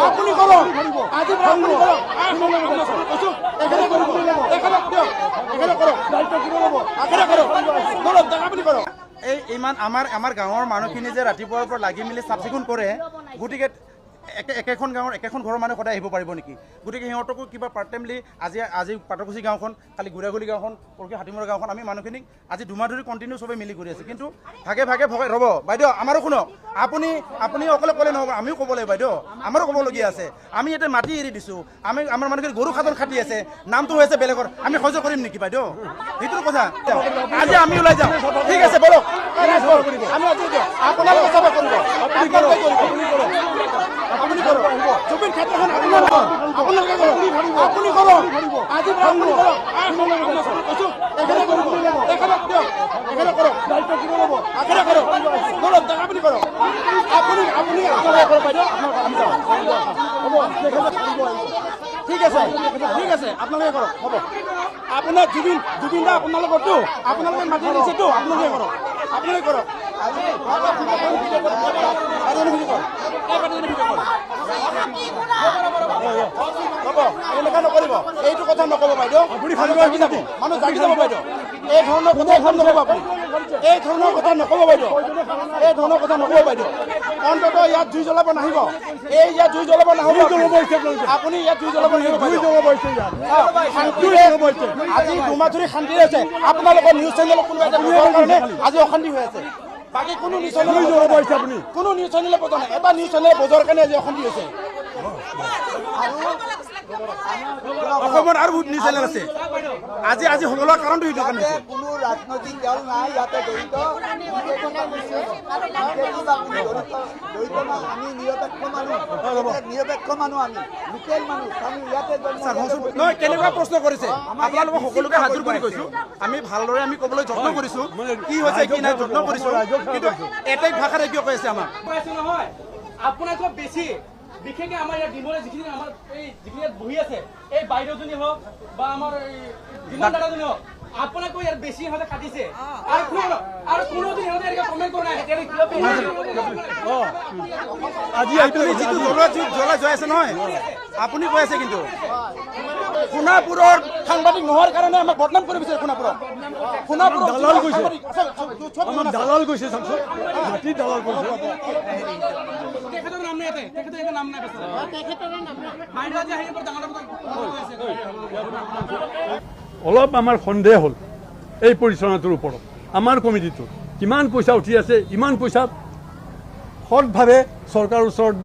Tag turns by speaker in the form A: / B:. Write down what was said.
A: আপুনি কৰক, আজি পৰা আপুনি কৰক। কৈছো, এখেতে কৰিব, এখেতক দিয়ক, এখেতে কৰক, দায়িত্ব কোনে ল'ব? এখেতে কৰক, কৰক, আপুনি কৰক।
B: এই ইমান আমাৰ গাঁৱৰ মানুহখিনি যে ৰাতিপুৱাৰ পৰা লাগি মেলি চাফ চিকুণ কৰে, গতিকে একেখন গাঁৱৰ একেখন ঘৰৰ মানুহ সদায় আহিব পাৰিব নেকি? গতিকে সিহঁতকো কিবা পাৰ্ট টাইমলি আজি পাটৰকুচি গাঁওখন, কালি গুড়াগুলি গাঁওখন, পৰহি হাতীমূৰা গাঁওখন, আমি মানুহখিনিক আজি দুমাহ ধৰি কণ্টিনিউ চবেই মিলি কৰি আছে। কিন্তু ভাগে ভাগে ভগাই ৰ'ব বাইদেউ, আমাৰো শুনক, আপুনি অকলে ক'লে নহ'ব, আমিও ক'ব লাগিব বাইদেউ, আমাৰো ক'বলগীয়া আছে। আমি ইয়াতে মাটি এৰি দিছোঁ, আমি আমাৰ মানুহখিনি গৰু খাদন খাটি আছে, নামটো হৈ আছে বেলেগৰ, আমি সহ্য কৰিম নেকি বাইদেউ? সেইটো কথা। আজি আমি ওলাই যাওঁ, ঠিক আছে, বলক।
A: আমি আজি আপোনালোকে চাফা কৰিব, আপোনালোকে কৰিব, আপুনি কৰক। জুবিন ক্ষেত্ৰখন আপোনালোকৰ, আপোনালোকে কৰক, আপুনি কৰক, আজি পৰা আপুনি কৰক। কৈছো, এখেতে কৰিব, এখেতক দিয়ক, এখেতে কৰক, দায়িত্ব কোনে ল'ব? এখেতে কৰক, কৰক, আপুনি কৰক, আপুনি আপুনি আপোনালোকে কৰক বাইদেউ, আপোনালোক আমি যাওঁ। হ'ব, ঠিক আছে, ঠিক আছে, আপোনালোকে কৰক, হ'ব। আপোনাৰ জুবিন দা আপোনালোকৰতো, আপোনালোকে মাতি দিছেতো, আপোনালোকে কৰক, আপোনালোকে কৰক। হ'ব, এনেকুৱা নকৰিব, এইটো কথা নক'ব বাইদেউ, মানুহ জাগি যাব, মানুহ জাগি যাব বাইদেউ। এই ধৰণৰ কথা একদম নক'ব আপুনি, এই ধৰণৰ কথা নক'ব বাইদেউ, এই ধৰণৰ কথা নক'ব বাইদেউ। অন্ততঃ ইয়াত জুই জ্বলাব নাহিব, এই ইয়াত জুই জ্বলাব নাহিব, আপুনি ইয়াত জুই জ্বলাব নাহিব। শান্তিৰে আজি দুমাহ ধৰি শান্তিৰে আছে। আপোনালোকৰ নিউজ চেনেলত কোনোবা এটা নোহোৱাৰ কাৰণে আজি অশান্তি হৈ আছে। বাকী কোনো নিউজ চেনেল, কোনো নিউজ চেনেলে বজোৱা নাই, এটা নিউজ চেনেলে বজোৱাৰ কাৰণে আজি অশান্তি হৈছে।
B: অসমত আৰু বহুত নিউজ চেনেল আছে। আজি আজি সকলোৰ কাৰণটো সেইটো কাৰণে হৈছে।
C: কোনো ৰাজনৈতিক দল নাই ইয়াতে জড়িত, জড়িত আমি নিৰপেক্ষ মানুহ, নিৰপেক্ষ মানুহ, আমি লোকেল মানুহ, আমি ইয়াতে।
B: নহয়, কেনেকুৱা প্ৰশ্ন কৰিছে আপোনালোকক সকলোকে হাজোৰ কৰি কৈছো, আমি ভালদৰে আমি ক'বলৈ যত্ন কৰিছো, কি হৈছে কি নাই যত্ন কৰিছো, কিন্তু এটাই ভাষাৰে কিয় কৈ আছে আমাক?
D: নহয়, আপোনালোকৰ বেছি বিশেষকে আমাৰ ইয়াত ডিমৌৰ যিখিনি আমাৰ এই যিখিনি ইয়াত বহি আছে, এই বাইদেউজনী হওক বা আমাৰ এই যিমান দাদাজনী হওক, আপোনাকো ইয়াত বেছি সিহঁতে কাটিছে। আৰু কোনোদিন সিহঁতে এনেকৈ কমেণ্ট কৰা নাই।
B: আজি আপুনি যিটো জ্বলা জ্বলা জয় আছে নহয়, আপুনি কৈ আছে, কিন্তু সোণাপুৰৰ সাংবাদিক নোহোৱাৰ কাৰণে আমাক বদনাম কৰি বিচাৰে। সোণাপুৰত সোণাপুৰৰ
E: দালাল গৈছে, আমাৰ দালাল গৈছে, চাওকচোন, মাটিৰ দালাল গৈছে।
D: তেখেতৰ নাম নাই ইয়াতে, তেখেতৰ ইয়াতে নাম নাই। বাইদেউ আজি আহি বৰ ডাঙৰ কথা কৈ আছে।
E: অলপ আমাৰ সন্দেহ হ'ল এই পৰিচালনাটোৰ ওপৰত, আমাৰ কমিটিটোত কিমান পইচা উঠি আছে, ইমান পইচা সৎভাৱে চৰকাৰৰ ওচৰত